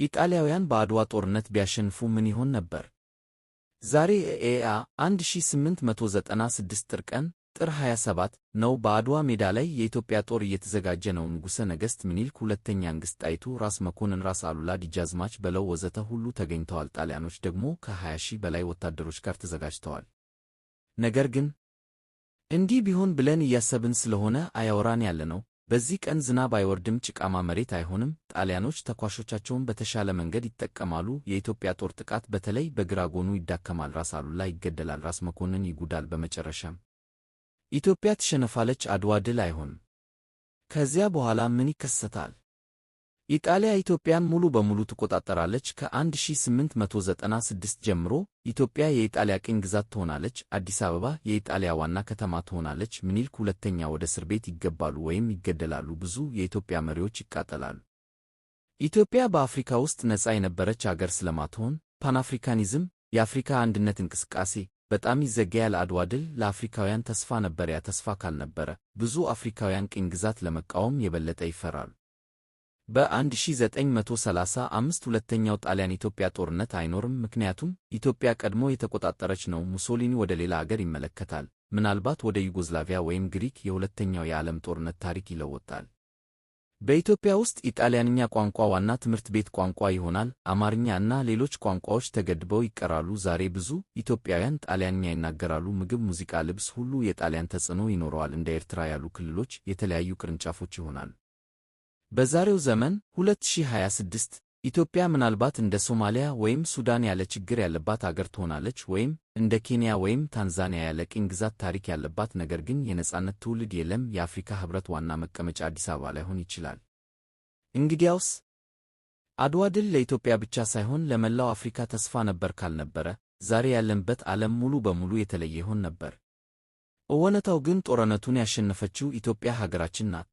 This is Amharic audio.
ኢጣሊያውያን በአድዋ ጦርነት ቢያሸንፉ ምን ይሆን ነበር? ዛሬ ኤኤ 1896 ጥር ቀን ጥር 27 ነው። በአድዋ ሜዳ ላይ የኢትዮጵያ ጦር እየተዘጋጀ ነው። ንጉሠ ነገሥት ምኒልክ ሁለተኛ፣ ንግሥት ጣይቱ፣ ራስ መኮንን፣ ራስ አሉላ፣ ደጃዝማች በለው ወዘተ ሁሉ ተገኝተዋል። ጣሊያኖች ደግሞ ከ20 ሺህ በላይ ወታደሮች ጋር ተዘጋጅተዋል። ነገር ግን እንዲህ ቢሆን ብለን እያሰብን ስለሆነ አያወራን ያለነው። በዚህ ቀን ዝናብ አይወርድም፣ ጭቃማ መሬት አይሆንም። ጣሊያኖች ተኳሾቻቸውን በተሻለ መንገድ ይጠቀማሉ። የኢትዮጵያ ጦር ጥቃት በተለይ በግራ ጎኑ ይዳከማል። ራስ አሉላ ይገደላል፣ ራስ መኮንን ይጎዳል። በመጨረሻም ኢትዮጵያ ትሸነፋለች። አድዋ ድል አይሆንም። ከዚያ በኋላ ምን ይከሰታል? ኢጣሊያ ኢትዮጵያን ሙሉ በሙሉ ትቆጣጠራለች። ከ1896 ጀምሮ ኢትዮጵያ የኢጣሊያ ቅኝ ግዛት ትሆናለች። አዲስ አበባ የኢጣሊያ ዋና ከተማ ትሆናለች። ምኒልክ ሁለተኛ ወደ እስር ቤት ይገባሉ ወይም ይገደላሉ። ብዙ የኢትዮጵያ መሪዎች ይቃጠላሉ። ኢትዮጵያ በአፍሪካ ውስጥ ነፃ የነበረች አገር ስለማትሆን ፓንአፍሪካኒዝም፣ የአፍሪካ አንድነት እንቅስቃሴ በጣም ይዘገያል። አድዋ ድል ለአፍሪካውያን ተስፋ ነበር። ያ ተስፋ ካልነበረ ብዙ አፍሪካውያን ቅኝ ግዛት ለመቃወም የበለጠ ይፈራሉ። በ1935 ሁለተኛው ጣሊያን ኢትዮጵያ ጦርነት አይኖርም፣ ምክንያቱም ኢትዮጵያ ቀድሞ የተቆጣጠረች ነው። ሙሶሊኒ ወደ ሌላ አገር ይመለከታል፣ ምናልባት ወደ ዩጎዝላቪያ ወይም ግሪክ። የሁለተኛው የዓለም ጦርነት ታሪክ ይለወጣል። በኢትዮጵያ ውስጥ ኢጣሊያንኛ ቋንቋ ዋና ትምህርት ቤት ቋንቋ ይሆናል። አማርኛ እና ሌሎች ቋንቋዎች ተገድበው ይቀራሉ። ዛሬ ብዙ ኢትዮጵያውያን ጣሊያንኛ ይናገራሉ። ምግብ፣ ሙዚቃ፣ ልብስ ሁሉ የጣሊያን ተጽዕኖ ይኖረዋል። እንደ ኤርትራ ያሉ ክልሎች የተለያዩ ቅርንጫፎች ይሆናሉ። በዛሬው ዘመን 2026 ኢትዮጵያ ምናልባት እንደ ሶማሊያ ወይም ሱዳን ያለ ችግር ያለባት አገር ትሆናለች፣ ወይም እንደ ኬንያ ወይም ታንዛኒያ ያለ ቅኝ ግዛት ታሪክ ያለባት፣ ነገር ግን የነጻነት ትውልድ የለም። የአፍሪካ ሕብረት ዋና መቀመጫ አዲስ አበባ ላይሆን ይችላል። እንግዲያውስ አድዋ ድል ለኢትዮጵያ ብቻ ሳይሆን ለመላው አፍሪካ ተስፋ ነበር። ካልነበረ ዛሬ ያለንበት ዓለም ሙሉ በሙሉ የተለየ ይሆን ነበር። እውነታው ግን ጦርነቱን ያሸነፈችው ኢትዮጵያ ሀገራችን ናት።